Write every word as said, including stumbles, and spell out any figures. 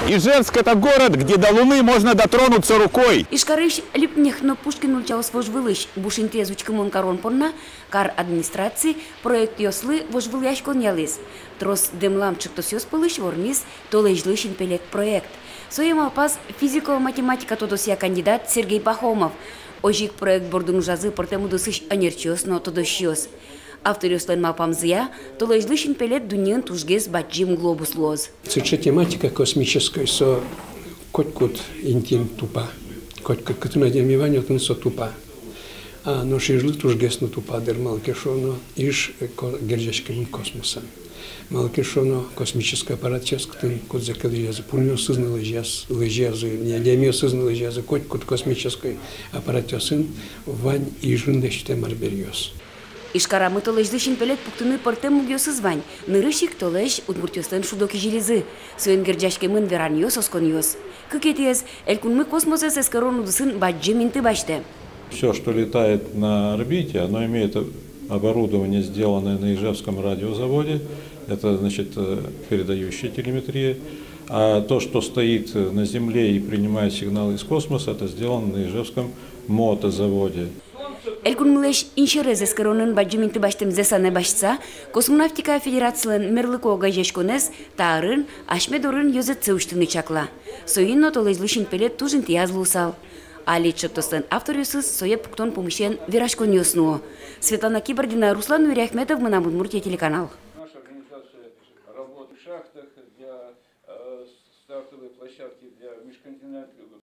Ижевск — это город, где до Луны можно дотронуться рукой. Ижкарысь Либкнехт но Пушкин ульчаос вожвылысь буш интыез учкымон карон понна кар администраци проектъёслы вожвылъяськон ялӥз. Трос дэмлам ӵектосъёс пӧлысь вормиз «Толэзьлы синпелет» проект. Сое малпаз физико-математика тодосъя кандидат Сергей Пахомов. Озьы ик проект бордын ужазы пӧртэм удысысь ӧнерчиос но тодосчиос. Авторъёслэн малпамзыя, толэзьлы синпелет дуннеын тужгес бадӟым глобус луоз. Сыӵе тематика космической, со котькуд интыын тупа. Котькуд, кытын адями вань, отын со тупа. А нош Ижлы тужгес но тупа, дыр, малы ке шуоно, Иж, э, ко-, герӟаськемын космосэн. Малы ке шуоно, космической аппаратъёс, кытын кудзэ ке лэзьязы, пульыосыз но лэзьяз-, лэзьязы, не, адямиосыз но лэзьязы, котькуд космической аппаратъёсын вань Ижын лэсьтэм арбериос. Ижкарамы толэзьлы синпелет пуктыны пӧртэм мугъёсыз вань. Нырысь ик толэзь удмуртъёслэн шудо кизилизы. Соин герӟаськемын веранъёс, осконъёс. Кыкетӥез, элькунмы космосэз эскерон удысын бадӟым инты басьтэ. Всё, что летает на орбите, оно имеет оборудование, сделанное на Ижевском радиозаводе. Это, значит, э, передающая телеметрия. А то, что стоит, э, на Земле и принимает сигналы из космоса, это сделано на Ижевском мотозаводе. Элькунмылэсь инсьӧрез эскеронын бадӟым инты басьтэмзэ санэ басьтыса, космонавтика федерацилэн мерлыко огазеяськонэз та арын асьме дорын ёзэтсэ усьтыны чакла. Соин но толэзьлы синпелет туж интыяз луысал. Али ӵектослэн авторъёсыз сое пуктон пумысен вераськонъёс нуо. Светлана Кибардина, Руслан Нуриахметов, «Мынам Удмуртие» телеканал. Наша организация работает в шахтах для, э, стартовой площадки для межконтинентального